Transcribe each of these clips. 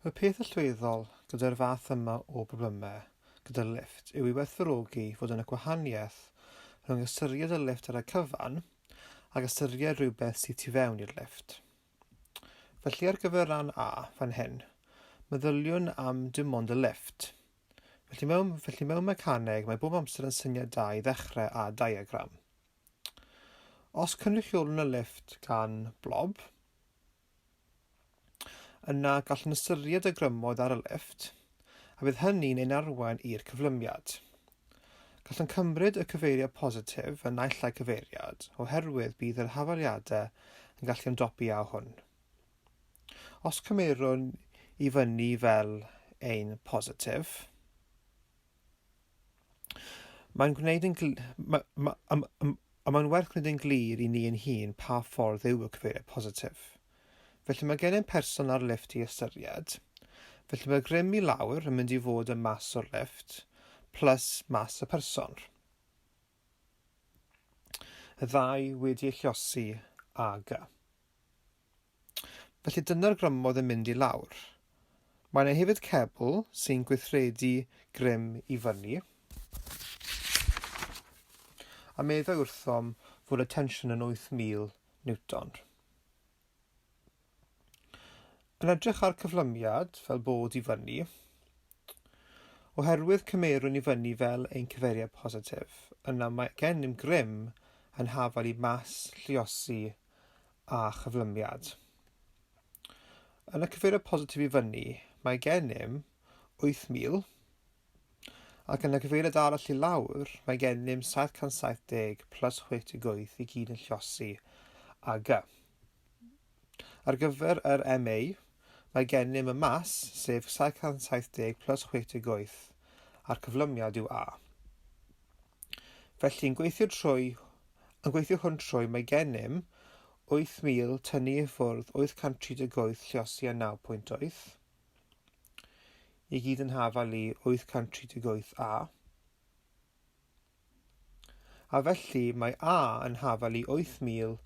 Y peth allweddol gyda'r fath yma o broblemau gyda'r lifft yw i werthfawrogi fod yna gwahaniaeth rhwng ystyried y lifft ar y cyfan ac ystyried rhywbeth sydd tu fewn i'r lifft. Felly ar gyfer rhan A fan hyn, meddyliwn am dim ond y lifft. Felly mewn, felly mewn mecaneg mae bob amser yn syniad da i ddechrau â diagram. Os cynrychiolwn y lifft gan blob, Yna, gallwn ystyried y grymoedd ar y lifft, a bydd hynny'n ein arwain i'r cyflymiad. Gallwn cymryd y cyfeiriad positif yn naill ai cyfeiriad, oherwydd bydd yr hafaliadau yn gallu ymdopi â hwn. Os cymerwn i fyny fel ein positif, Mae'n gwneud yn gl- ma, ma, am, am, a mae'n werth gwneud yn glir i ni ein hun pa ffordd yw y cyfeiriad positif. Felly mae gennym person ar lifft i ystyried. Felly mae grym i lawr yn mynd i fod yn mas o'r lifft plus mas y person. Y ddau wedi eu lliosi â G. Felly dyna'r grymoedd yn mynd i lawr. Mae yna hefyd cebl sy'n gweithredu grym i fyny. A meddai wrthom fod y tensiwn yn 8,000 Newton. Yn edrych ar cyflymiad fel bod i fyny, oherwydd cymerwn i fyny fel ein cyfeiriad positif, yna mae gennym grym yn hafal i mas lluosi a chyflymiad. Yn y cyfeiriad positif i fyny, mae gennym 8,000, ac yn y cyfeiriad arall i lawr, mae gennym 770 plus 68 i gyd yn lliosi â G. Ar gyfer yr MA, mae gennym y mas, sef 770 plus 68, a'r cyflymiad yw A. Felly, yn gweithio trwy, yn gweithio hwn trwy, mae gennym 8,000 tynnu i ffwrdd 838 lliosi â 9.8, i gyd yn hafal i 838 A. A felly mae A yn hafal i 8,000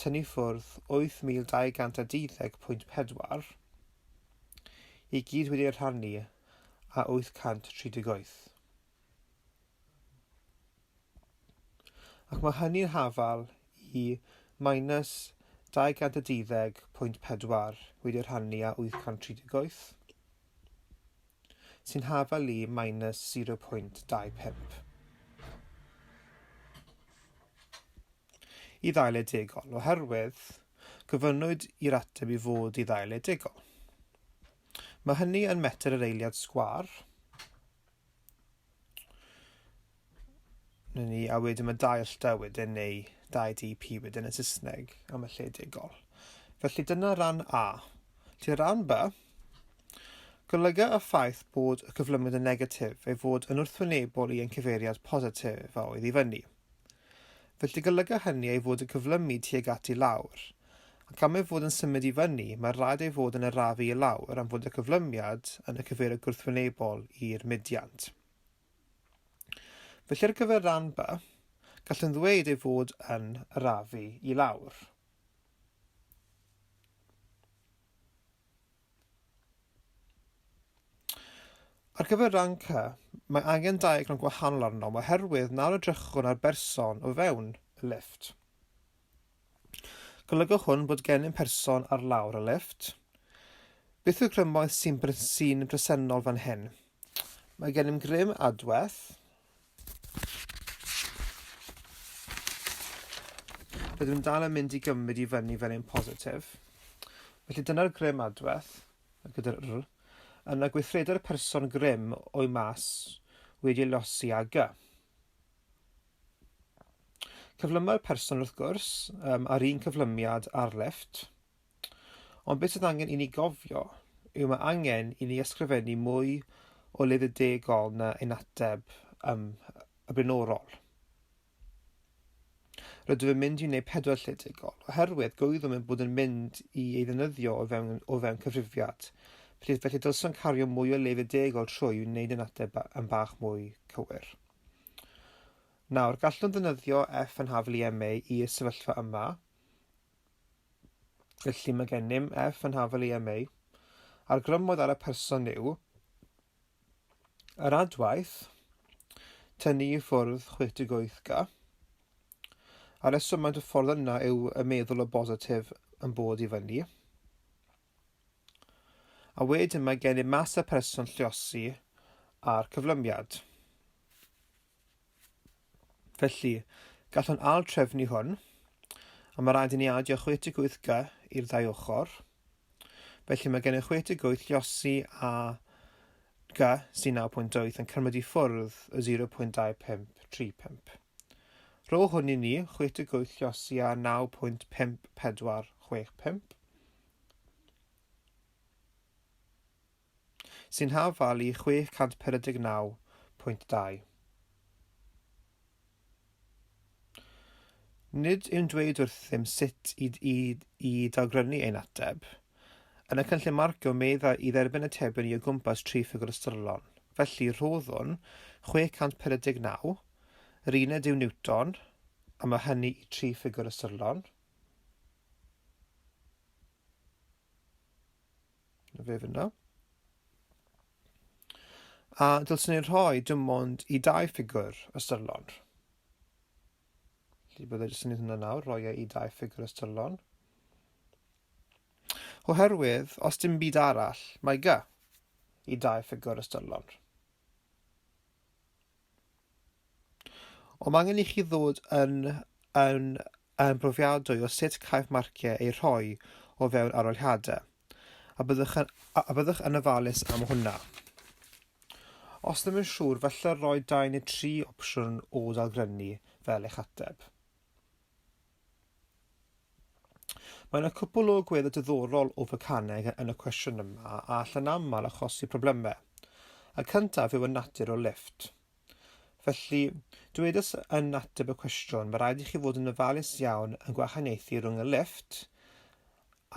tynnu ffwrdd 8,212.4, i gyd wedi eu rhannu â 838. Ac mae hynny'n hafal i minus 212.4 wedi rhannu â 838, sy'n hafal i minus 0.25. I ddau le degol, oherwydd gofynnwyd i'r ateb i fod i ddau le degol. Mae hynny yn metr yr eiliad sgwâr. Na ni, a wedyn mae dau allda wedyn, neu 2 dp wedyn yn Saesneg am y lle degol. Felly dyna ran A. Felly ran B, golyga y ffaith bod y cyflymrwydd yn negatif ei fod yn wrthwynebol i ein cyfeiriad positif a oedd i fyny. Felly golyga hynny ei fod yn cyflymu tuag at i lawr, ac am ei fod yn symud i fyny, mae rhaid ei fod yn arafu i lawr am fod y cyflymiad yn y cyfeiriad gwrthwynebol i'r mudiant. Felly ar gyfer rhan B, gallwn ddweud ei fod yn arafu i lawr. Ar gyfer rhan C, mae angen diagram gwahanol arnom oherwydd nawr edrychwn ar berson o fewn y lifft. Golyga hwn bod gennym person ar lawr y lifft. Beth yw'r grymoedd sy'n sy bresennol fan hyn? Mae gennym grym adwaith. Rydym yn dal yn mynd i gymryd i fyny fel ein positif. Felly dyna'r grym adwaith, gyda'r r. Yna gweithredo'r person grym o'i mas wedi ei losi â g. Cyflyma'r person wrth gwrs, um, ar un cyflymiad ar lifft. Ond beth sydd angen i ni gofio yw mae angen i ni ysgrifennu mwy o leddedegol na ein ateb um, y blaenorol. Rydw i'n mynd i wneud pedwar lledegol, oherwydd gwyddwn ein bod yn mynd i ei ddefnyddio o fewn, o fewn cyfrifiad. Felly, felly dylswn cario mwy o leddedegol trwy i wneud yn ateb yn bach mwy cywir. Nawr, gallwn ddefnyddio F yn hafal i MA i'r sefyllfa yma. Felly mae gennym F yn hafal i MA. A'r grymoedd ar y person yw yr adwaith tynnu i ffwrdd 68 G, a'r reswm maint y ffordd yna yw y meddwl o bositif yn bod i fyny. A wedyn mae gennym mas y person lluosi a'r cyflymiad. Felly, gallwn ail trefnu hwn, a mae rhaid i ni adio 68 G i'r ddau ochr. Felly mae gennym 68 lluosi a G sy'n 9.8 yn cymryd i ffwrdd y 0.2535. Rho hwn i ni, 68 lluosi a 9.5465. Sy'n hafal i 649.2. Nid yw'n dweud wrthym sut i, i, i dalgrynnu ein ateb. Yn y cynllun marcio medda i dderbyn atebion i o gwmpas tri ffigwr ystyrlon. Felly, rhoddwn 649, yr uned yw Newton, a mae hynny i tri ffigwr ystyrlon. Na fe fyna. A dylswn ni'n rhoi dim ond i dau ffigwr ystyrlon. Felly byddai jyst yn hwnna nawr, rhoi e i dau ffigwr ystyrlon. Oherwydd, os dim byd arall, mae G i dau ffigwr ystyrlon. Ond mae angen i chi ddod yn, yn, yn brofiadwy o sut caiff marciau eu rhoi o fewn arholiadau, a byddwch yn, a byddwch yn ofalus am hwnna. Os ddim yn siŵr, falle roi dau neu tri opsiwn o dalgrynnu fel eich ateb. Mae yna cwpl o agweddau diddorol o fecaneg yn y cwestiwn yma a all yn aml achosi problemau. Y cyntaf yw y natur o lifft. Felly, dwedais yn ateb y cwestiwn, mae rhaid i chi fod yn ofalus iawn yn gwahaniaethu rhwng y lifft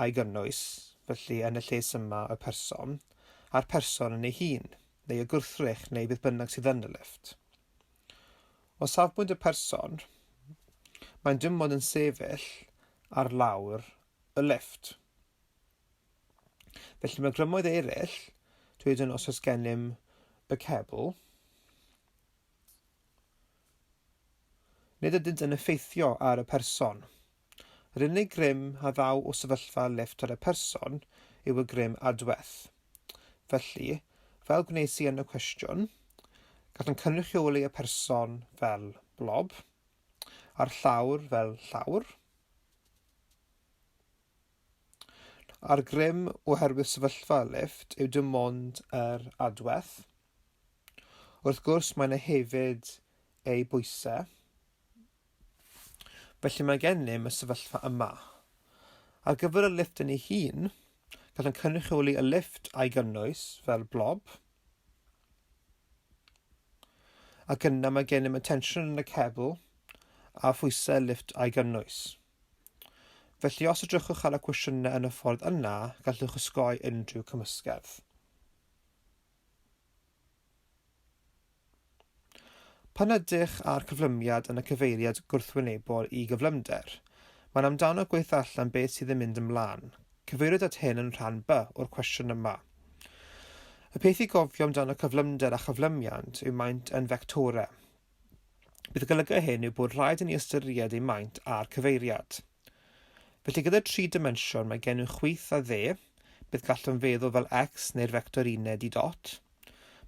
a'i gynnwys, felly yn y lles yma y person, a'r person yn ei hun, neu y gwrthrych neu beth bynnag sydd yn y lifft. O safbwynt y person, mae'n dim ond yn sefyll ar lawr y lifft. Felly mae grymoedd eraill, dwedwn os oes gennym y cebl, nid ydynt yn effeithio ar y person. Yr unig grym a ddaw o sefyllfa lifft ar y person yw y grym adwaith. Felly, fel gwnes i yn y cwestiwn, gallwn cynrychioli y person fel blob, a'r llawr fel llawr, a'r grym oherwydd sefyllfa y lifft yw dim ond yr adwaith. Wrth gwrs, mae yna hefyd ei bwysau. Felly mae gennym y sefyllfa yma. Ar gyfer y lifft yn ei hun, gallwn cynrychioli y lifft a'i gynnwys fel blob. Ac yna mae gennym y tensiwn yn y cebl a phwysau lifft a'i gynnwys. Felly os edrychwch ar y cwestiynau yn y ffordd yna, gallwch osgoi unrhyw cymysgedd. Pan ydych â'r cyflymiad yn y cyfeiriad gwrthwynebol i gyflymder, mae'n amdano gweithio allan beth sydd yn mynd ymlaen. Cyfeiriwyd at hyn yn rhan B o'r cwestiwn yma. Y peth i gofio amdano cyflymder a chyflymiant yw maent yn fectorau. Beth golyga hyn yw bod rhaid i ni ystyried eu maint a'r cyfeiriad. Felly gyda tri dimensiwn mae gennym chwith a dde, beth gallwn feddwl fel x neu'r fector uned i dot.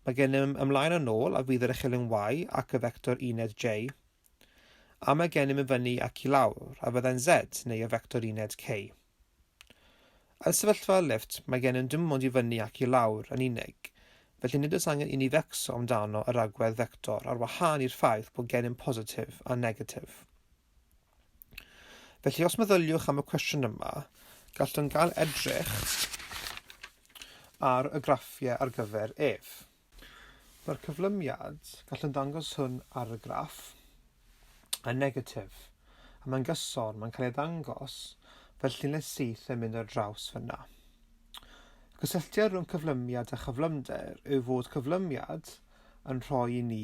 Mae gennym ymlaen a nôl a fydd yr echelin y ac y fector uned j. A mae gennym i fyny ac i lawr a fyddai'n z neu y fector uned k. Yn sefyllfa y lifft mae gennym dim ond i fyny ac i lawr yn unig, felly nid oes angen i ni fecso amdano yr agwedd fector ar wahân i'r ffaith bod gennym positif a negatif. Felly os meddyliwch am y cwestiwn yma, gallwn gael edrych ar y graffiau ar gyfer ef. Mae'r cyflymiad, gallwn ddangos hwn ar y graff, yn negatif, a mae'n gyson, mae'n cael ei ddangos fel llinell syth yn mynd ar draws fyna. Y cysylltiad rhwng cyflymiad a chyflymder yw fod cyflymiad yn rhoi i ni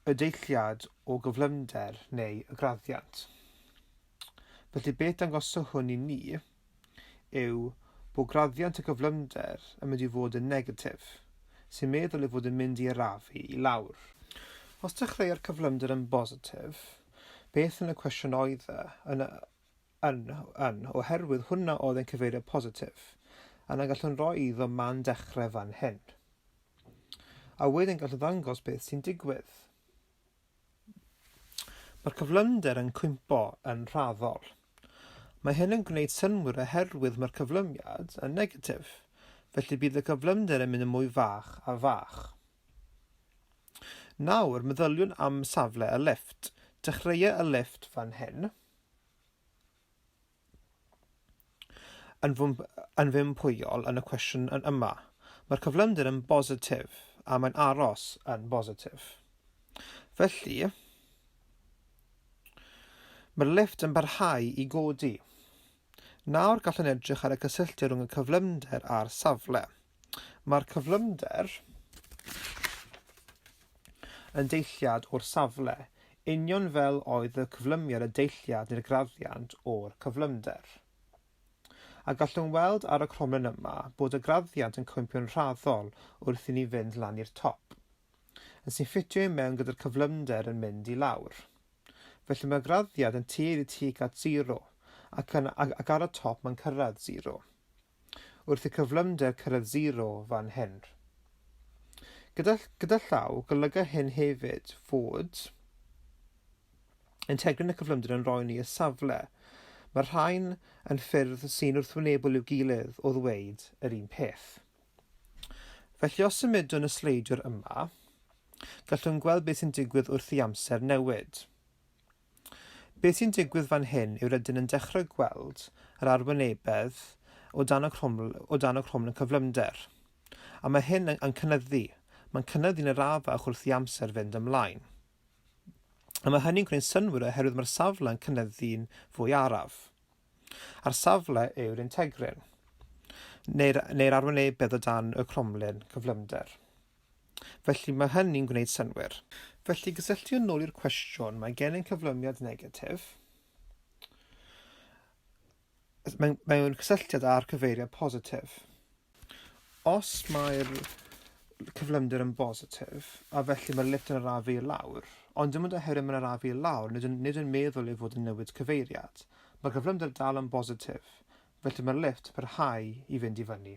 y deilliad o gyflymder neu y graddiant. Felly beth dangoso hwn i ni yw bod graddiant y gyflymder yn mynd i fod yn negatif, sy'n meddwl ei fod yn mynd i arafu i lawr. Os dechreua'r cyflymder yn bositif, beth yn y cwestiwn oedd e yn, yn, yn, oherwydd hwnna oedd ein cyfeiriad positif, yna gallwn roi iddo man dechrau fan hyn. A wedyn gallwn ddangos beth sy'n digwydd. Mae'r cyflymder yn cwympo yn rhaddol. Mae hyn yn gwneud synnwyr oherwydd mae'r cyflymiad yn negatif, felly bydd y cyflymder yn mynd yn mwy fach a fach. Nawr, meddyliwn am safle y lifft. Dechreua y lifft fan hyn. Yn yn fympwyol yn y cwestiwn yn yma. Mae'r cyflymder yn bositif a mae'n aros yn bositif. Felly, mae'r lifft yn parhau i godi. Nawr gallwn edrych ar y cysylltiad rhwng y cyflymder a'r safle. Mae'r cyflymder yn deilliad o'r safle, union fel oedd y cyflymiad y deilliad neu'r graddiant o'r cyflymder. A gallwn weld ar y cromlin yma bod y graddiant yn cwympio'n rhaddol wrth i ni fynd lan i'r top, yn sy'n ffitio i mewn gyda'r cyflymder yn mynd i lawr. Felly mae'r graddiad yn tueddu tuag at 0, ac, yn, ac ar y top mae'n cyrraedd 0. Wrth y cyflymder cyrraedd 0 fan hyn. Gyda, gyda llaw, golyga hyn hefyd fod integryn y cyflymder yn rhoi ni y safle. Mae'r rhain yn ffyrdd sy'n wrthwynebol i'w gilydd o ddweud yr un peth. Felly os symudwn y sleidiwr yma, gallwn gweld beth sy'n digwydd wrth i amser newid. Beth sy'n digwydd fan hyn yw rydyn yn dechrau gweld yr arwynebedd o dan y croml, o dan y cromlin cyflymder. A mae hyn yn, yn cynyddu. Mae'n cynyddu'n arafach wrth i amser fynd ymlaen. A mae hynny'n gwneud synnwyr oherwydd mae'r safle yn cynyddu'n fwy araf. A'r safle yw'r integrin, neu'r, neu arwynebedd o dan y cromlin cyflymder. Felly mae hynny'n gwneud synnwyr. Felly gysylltu yn ôl i'r cwestiwn, mae gennym cyflymiad negatif mewn, mewn cysylltiad â'r cyfeiriad positif. Os mae'r cyflymder yn bositif, a felly mae'r lifft yn arafu i lawr, ond dim ond oherwydd mae'n arafu i lawr, nid yn, nid yn meddwl ei fod yn newid cyfeiriad. Mae'r cyflymder dal yn bositif, felly mae'r lifft parhau i fynd i fyny.